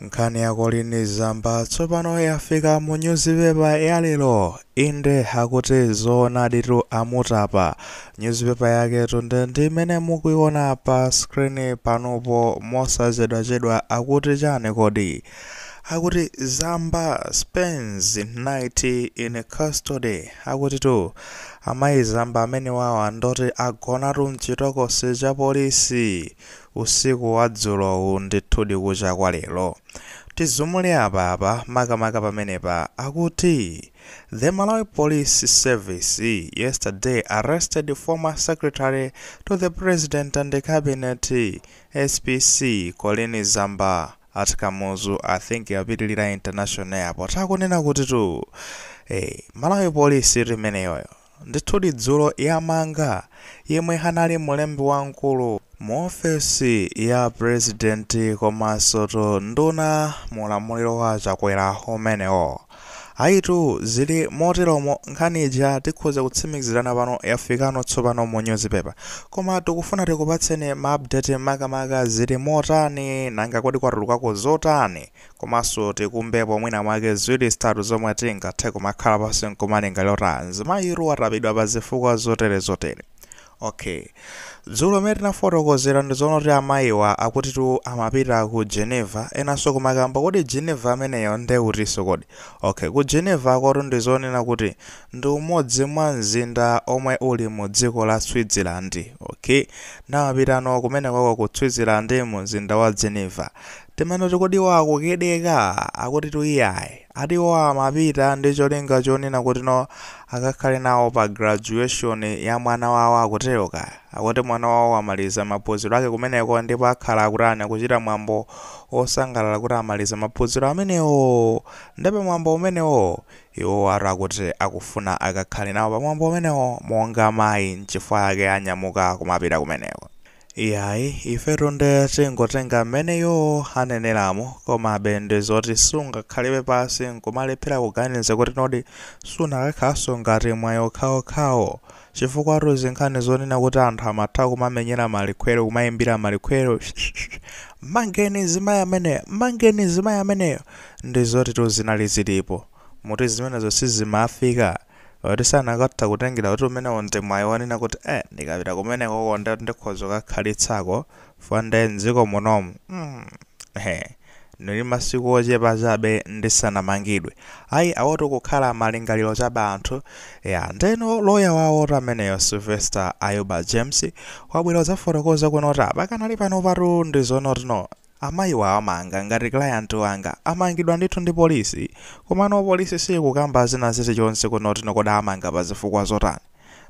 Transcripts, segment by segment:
Nkhani ya Colleen Zamba tsopano yafika mu newspaper ya lero. Inde, akuti zoonaditu amutapa. Newspaper yaketu ndi imene mukuiona pa screen panopo mosachedwachedwa. Akuti chani kodi? Akuti "Zamba spends night in custody". Akutitu amayi Zamba amene wawa ndoti agonatu mchitokosi cha polisi usiku wa dzulowu, ndithudi kucha kwa lero. Tizumule apa makamaka pamenepa. Akuti "The Malawi Police Service yesterday arrested former Secretary to the President and the Cabinet, SPC Colleen Zamba, at Kamuzu", I think yapitilira, "International Airport". Akunena kuti tu Malawi Police imeneyoyo ndithudi dzulo yamanga yemwe anali mulembi wamkulu mu ofesi ya President komanso to nduna mulamuliro wa Chakwera umenewo. Ayitu, zili moteromo. Nkhani ija tikhoza kutsimikizirana pano yafikano tsopano mu newspaper, koma tikufuna tikupatseni ma update makamaka zili motani, nanga kodi kwatulukako zotani, komanso tikumbepo mwina mwake ziwiri zitatu zomwe tingathe kumakhala pansi nkumalinga lota mzimayiru watapidwa pa zifukwa zotere zotere. Okay, dzulo mmene tinafotokozera ndi zoona kuti amayiwa akutitu amapita ku Geneva. Enanso kumakamba, kodi Geneva ameneyo ndeutinso kodi? Okay, ku Geneva kotu ndizonena kuti ndi umodzi mwa mzinda omwe uli mu dziko la Switzerland. Okay, namapitano kumenekoko ku Switzerland mu mzinda wa Geneva. Timanoti kodi wakukedeka? Akuti iyayi, atiwo amapita ndi cholinga chonena kuti no akakhale nawo pa graduation ya mwana wawo. Akutero kaya, akuti mwana wawo amaliza maphunziro ake kumeneko, ndipo akhala akutani, akuchita mwambo osangalala kuti amaliza maphunziro amenewo. Ndipo mwambo umenewo iwo atu akuti akufuna akakhale nawo pa mwambo umenewo monga mayi, nchifukwa yake anyamuka kumapita kumeneko. Iyayi, ifetu nde tingotenga mmeneyo aneneramo, komabe ndi zoti sungakhalibe pasi nkumalephera kuganiza kuti nodi sunakakhalanso ngati mwayi okhaokhawo, chifukwa zinkhani zonena kuti anthu amatha kumamenyera malikhwero, kumayimbira malikhwero, "Mangeni zimayi ameneyo, mangeni zimayi ameneyo", ndi zoti tu zinali zilipo. Muti zimenezo sizimafika kuti sanakatha kutengera kuti umenewo ndi mwayi wonena kuti ndikapita kumeneko nde ndikhoza kukakhalitsako fande mdziko munomu, he, ndili masiku ochepa chabe ndisanamangidwe. Ayi, awoto kukhala malingaliro chabe anthu ya. Ndeno loya wawo ameneyo, Sylvester Ayuba James, wabwera udzafotokoza kuno kuti pakanali pano patu ndi zonotino amayiwa amanga ngati client wanga amangidwa ndithu ndi polisi, komano polisi sikukamba zina zilichonse kunotino kodi amanga pa zifukwa zotani.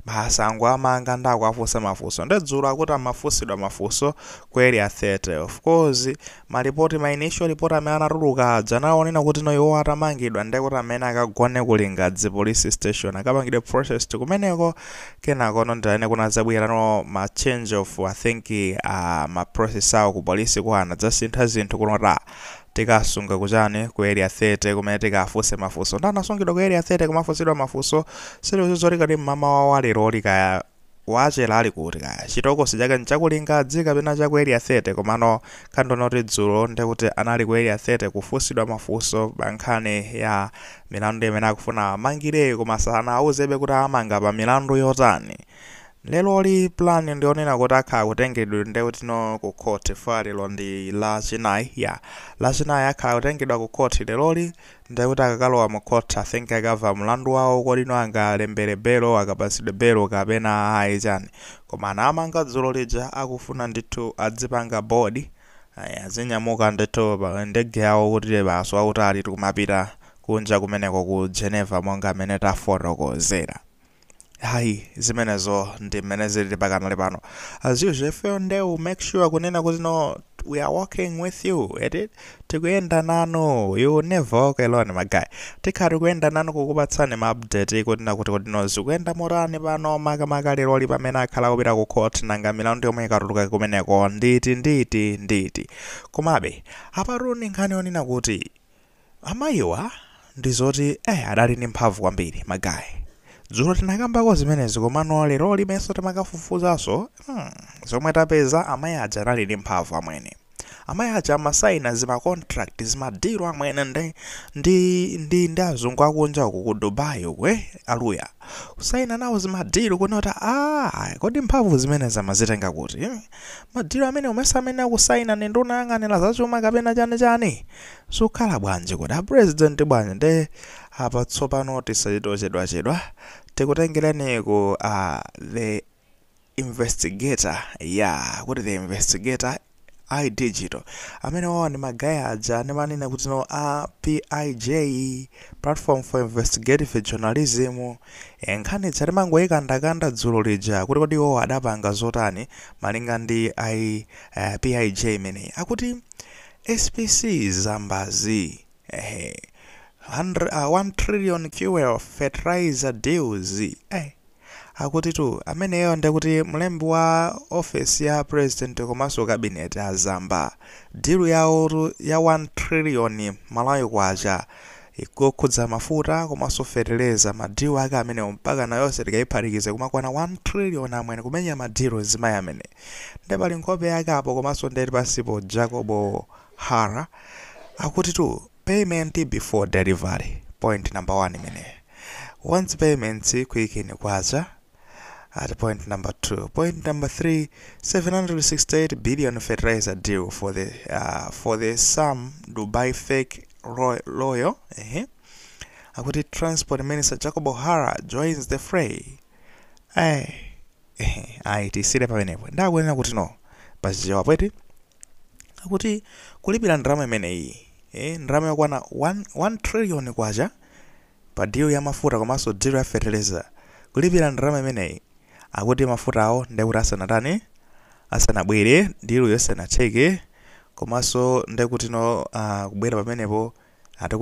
Basi, ango amanga ndi akuafunsa mafunso. Ndedzulo akuti amafunsidwa mafunso ku Area 30. Of course, malipoti, ma initial report amene anatuluka aja anaonena kuti no iwo atamangidwa ndekuti amene akagone ku Lingadzi Police Station, akapangidwe processed kumeneko. Kenako no ndilane kunadzabwera no ma change of, I think, ma process awo ku polisi ku anadzasintha zinthu kunota tikasunga kuchani, ku Area 30, kumene tikafunse mafunso. Ndi anasungidwa ku Area 30 kumafunsidwa mafunso. Silizo kadi mmamawa wa lero likaya wachera ali kuti kaya chitokosi chake nchaku Lingadzi kapena chaku Area 30, komano khandonoti dzulo ndekuti anali ku Area 30 kufunsidwa mafunso pa nkhani ya milandu imene akufuna amangire, koma sanawuzebe kuti amanga pa milandu yotani. Leloli plan ndionena kuti akhala kutengedwa ndekuti no ku court fa lero ndi Lachinayi ya, Lachinayi akhala kutengedwa ku court leloli. Ndekuti akakalowa mu court, I think akamva mlandu wawo, kodi no angalembere belo, akapatsidwe belo kapena ayi chani. Koma anamanga dzulo lija, akufuna ndithu adzipanga board, azinyamuka ndithu pa ndege yawo kuti basi wautali tikumapita kunja kumeneko ku Geneva monga amene tafotokozera. Hayi, zimenezo ndi mmene zilili pakanali pano. As usual, ife nde make sure kunena kuti no, we are walking with you, eti tikuyenda nanu. You never walk alone, my guy. Tikhala tikuyenda nanu kukupatsani ma update kunena kuti no zikuyenda motani pano, makamaka leroli pamene akhala kupita ku court, nanga milandu yomwe ikatuluka kumeneko nditi nditi nditi. Komabe apatu ndi nkhani yonena kuti amayiwa ndi zoti adali ndi mphamvu kwambiri, ma guy. Dzulo tinakambako zimenezi, komano lero limenso timakafufuzanso, zomwe tapeza, amayi aja anali ndi mphamvu amwene. Amayi aja amasaina zima contract, zima deal amwene, ndi azungu akunja uku ku Dubai uku, aluya kusaina nawo zima deal kunota. Ah, kodi mphamvu zimene zamazitenga kuti, eh? Ma deal amene umesa amene akusaina ndi nduna yang'anira zachuma kapena chani chani, zikukhala bwanji kodi, a president bwanji? Nde apa tsopano tisachitochedwachedwa, tikutengereni ku The Investigator ya kuti The Investigator iDigital, amene wawa ndi ma guy aja ndimanena kuti no, a PIJ, Platform for Investigative Journalism. Nkhani ija timangoyikandakanda dzulo lija kuti kodi iwo adapanga zotani malinga ndi PIJ imeneyi. Akuti SPC Zambazi, ehe, 100, 1 trillion fuel fertilizer deals. Akuti tu ameneyo ndikuti mlembi wa office ya president komanso cabinet azamba, deal yawo ya 1 trillion Malawi kwacha ikokhudza mafuta komanso fertilizer, ma deal ake amenewo mpaka nayonse tikayiphatikize kumakwana 1 trillion amwene, kumenya ma deal zimayi amene. Ndi pali nkhope yake apo, komanso ndeti pasipo Jacobo Hara. Akuti tu payment before delivery, point number one imene wants payments quick in kwacha at point number two. Point number three, 768 billion fertilizer deal for the some Dubai fake royal. Akuti Transport Minister Jacob Hara joins the fray. Ayi, tisire pamenepo. Ndakunena kuti no, pachichewa pweti akuti kulipira ndalama imeneyi, ndalama yokwana 1 trillion kwacha pa deal ya mafuta komanso deal ya fertilizer, kulipira ndalama imeneyi akuti mafuta awo ndekuti asanatani, asanabwere, deal yosanatheke, komanso ndekuti no, kubwera pamenepo ati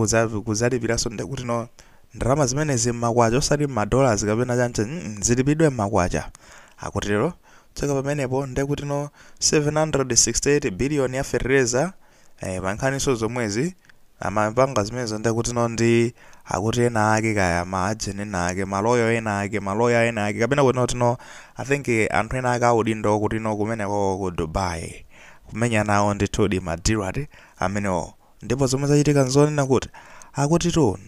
kudzalipiranso ndekuti no ndalama zimenezi mmakwacha, osati mma dollars kapena chancha, zilipidwe mmakwacha. Akutero tsoka pamenepo ndekuti no 768 billion ya fertilizer, pankhaniso zomwezi amapanga zimenezo ndekuti no ndi akuti ena ake, kaya ma agent ena ake, maloya ena ake, maloya ena ake, kapena kuti no, I think anthu ena ake audindo kuti no kumeneko ku Dubai, kumenya nawo ndithudi ma deal ati amenewo. Ndipo zomwe zachitika nzonena kuti akuti tu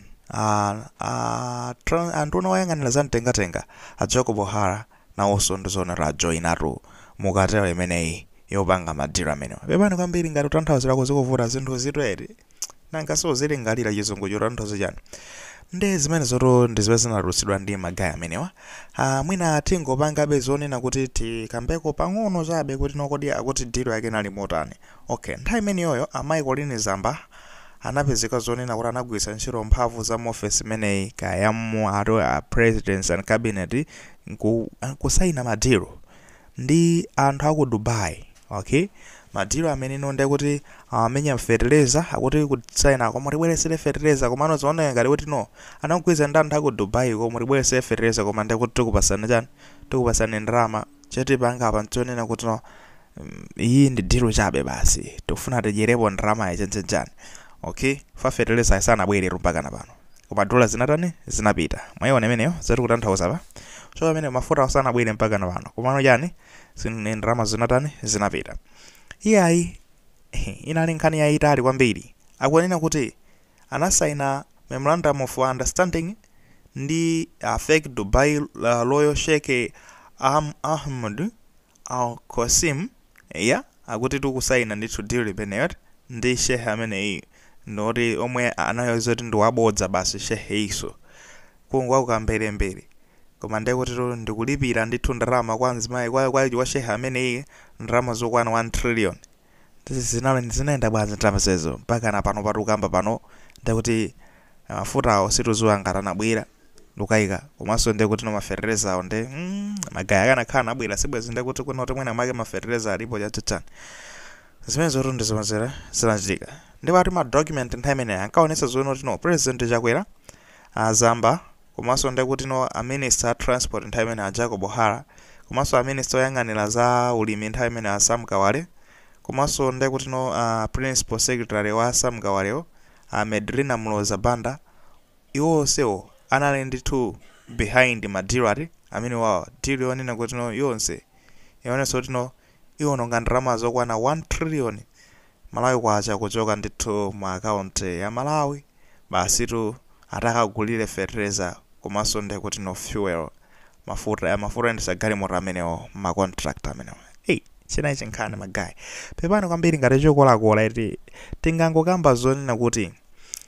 anthu oyang'anira za mtengatenga a Jacob Hara nawonso ndizonera ajoinatu mukatero imeneyi yopanga ma deal amenewa. Pepani kwambiri ngati kutanthauzirako zikuvuta, zinthu zitwere nanga sozilingalira chizungu chotanthauza chani. Ndi zimene zoto ndi zimene zinatulutsidwa ndi ma guy amenewa. Mwina tingopangabe zonena kuti tikambeko pang'ono chabe kuti nokodi akuti deal yake inali motani. Okay, nthawi imeneyoyo amayi Colleen Zamba anapezeka zonena kuti anagwiritsa ntchito mphamvu za muofesi imeneyi, kaya mu atu a presidents and cabinet, kusaina ma deal ndi anthu aku Dubai. Okay, ma deal amene ino ndekuti amenya fertilizer, akuti kusaina koma tibweretsere fertilizer, komano zioneka ngati kuti no anagwirizana ndi anthu aku Dubai koma tibweretsere fertilizer, koma ndekuti tikupasani chani, tikupasani ndalama. Chetipanga apa nchonena kuti no, iyi ndi deal chabe basi, tikufuna tidyerepo ndalama yachanjanjani. Okay, fa fertilizer isanabwere mpaka na pano, koma dola zinatani, zinapita. Mwayiona imeneyo zati kutanthauza pa so pamene mafuta asanabwere mpaka na pano, komano chani, ndalama zinatani, zinapita. Iyayi, inali nkhani yayitali kwambiri. Akunena kuti anasaina memorandum of understanding ndi fake Dubai royal Sheikh Ahmed Al Qasim ya akuti tikusaina ndithu deal imeneyo ndi sheikh ameneyi, ndoti omwe anayoza kuti ndi wabodza basi, sheikh iso kungwa kukamberembere, koma ndekuti ndikulipira ndithu ndalama kwa mzimayi kwa sheikh ameneyi, ndalama zokwana 1 trillion. Zinayenda bwanji ndalama zezo mpaka na pano patukamba pano? Ndekuti mafutawo situziwa ngati anabwera, ndikayika, komanso ndekuti no mafertilizer awo ndi ma guy akanakhala anabwera sibwezi, ndekuti kunoti mwina mwake mafertilizer alipo chachachani. Zimene zoto ndi zomwe zinachitika. Ndipo ati ma document nthawi imeneyi ankaonetsa zoona no President Chakwera, azamba, komanso ndekuti no a minister a transport nthawi imene a Jacob Hara, komanso a minister oyang'anira za ulimi nthawi imene a Sam Kawale, komanso ndekuti no principal secretary wa Sam Kawalewo a Medrina Mloza Banda, iwo onsewo anali ndithu behind ma deal ati amene wawa, deal yonena kuti no yonse yonenso kuti no iwononga ndalama zokwana 1 trillion. Malawi kwacha kuchoka ndithu mu akaunti ya Malawi basitu atakagulire fertilizer komanso ndekuti no fuel, mafuta oyendetsa galimoto amenewo, ma contract amenewo. Ei, chinayi chinkhani ma guys, pepani kwambiri ngati chikolakola iti. Tingangokamba zonena kuti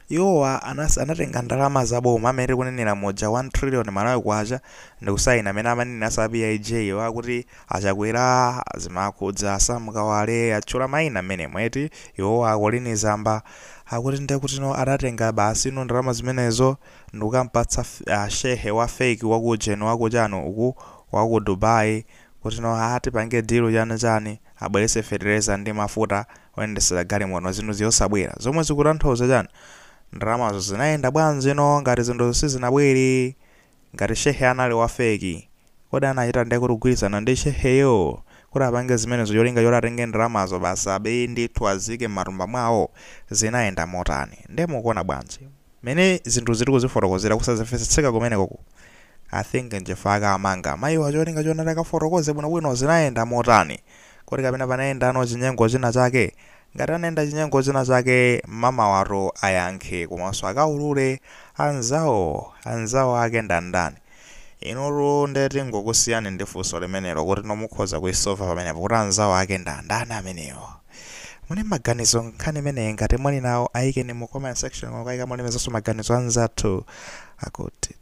iwowa anatenga ndalama zaboma amene tikunenera moja, 1 trillion Malawi kwacha, ndikusayina amene amanena asa PIJ wakuti achakwera zimakhudza asamukawale atchula mayina amenemo eti. Iwowa akolini zamba akuti ndekuti no adatenga basi no ndalama zimenezo ndikukampatsa shehe wa fake wakujeno wakuchano uku waku Dubai kuti no ati pange deal chani chani, abwerese fertilizer ndi mafuta oyendesera galimoto, zinthu ziyosabwera. Zomwe zikutanthauza chani? Ndalamazo zinayenda bwanji no ngati zinthu sizinabwere? Ngati shehe anali wa fake, kodi anachita ndiye kuti kugwirizana ndi sheheyo kuti apange zimenezo cholinga choti atenge ndalamazo basi abe ndithu azike m'matumba mwawo? Zinayenda motani? Ndiye mukuona bwanji mene zinthu ziri kuzifotokozera kusazimvetsetseka kumeneko? I think nchifukwa amanga mayiwa, cholinga chonati akafotokoze bwinobwino zinayenda motani. Kodi kapena panayenda ano chinyengo china chake? Ngati anayenda chinyengo china chake, mama wato ayankhe komanso akaulule anzawo ake ndandani. Inutu ndeti ngokusiyani ndi funso limenelo kuti nomukhoza kuisova pamenepo kuti anzawo ake ndandani amenewo. Muli maganizo nkhani imeneyi? Ngati muli nawo, ayikeni mu comment section, mukayika mulemezanso maganizo anzathu akuti.